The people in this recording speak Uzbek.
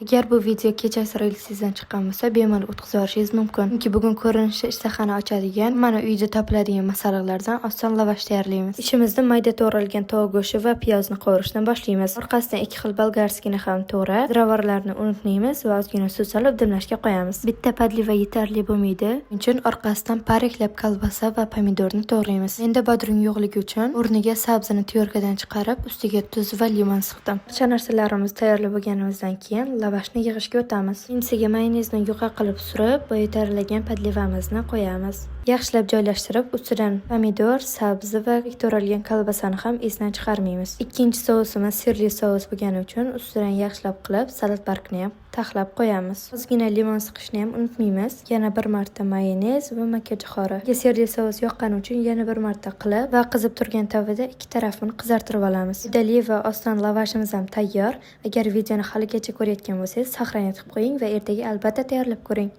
Agar bu video kechasi Reelsingizdan chiqqan bo'lsa, bemalol o'tkazib yuborishingiz mumkin. Chunki bugun ko'rinishi ishtahani ochadigan, mana uyda topiladigan masalliqlardan oson lavash tayyorlaymiz. Ishimizni mayda to'g'ralgan tovuq go'shti va piyozni qovurishdan boshlaymiz. Orqasidan 2 xil болгарский ni ham to'g'rab, ziravorlarni unutmaymiz va ozgina suv solib dimlashga qo'yamiz. Bitta подлива yetarli bo'lmaydi. Shuning uchun orqasidan pariklab kolbasa va pomidorni to'g'raymiz. Menda bodring yo'qligi uchun o'rniga sabzini тёрка dan chiqarib, ustiga tuz va limon siqdim. Barcha narsalarimiz tayyorlab bo'lganimizdan keyin lavashni yig'ishga o'tamiz. Birinchisiga mayonezni yuqa qilib surib, boya tayyorlagan подлива mizni qo'yamiz. Yaxshilab joylashtirib, ustidan pomidor, sabzi va to'ralgan kolbasani ham esdan chiqarmaymiz. Ikkinchi sousimiz сыр li sous bo'lgani uchun ustidan yaxshilab qilib salat bargini ham taxlab qo'yamiz. Ozgina limon siqishni ham unutmaymiz. Yana bir marta mayonez va makkajo'xori. Сыр li sous yoqqani uchun yana bir marta qilib va qizib turgan tovada ikki tarafini qizartirib olamiz. Foydali va oson lavashimiz ham tayyor. Agar videoni haligacha ko'rayotgan bo'lsangiz, сохранить qilib qo'ying va ertaga albatta tayyorlab ko'ring.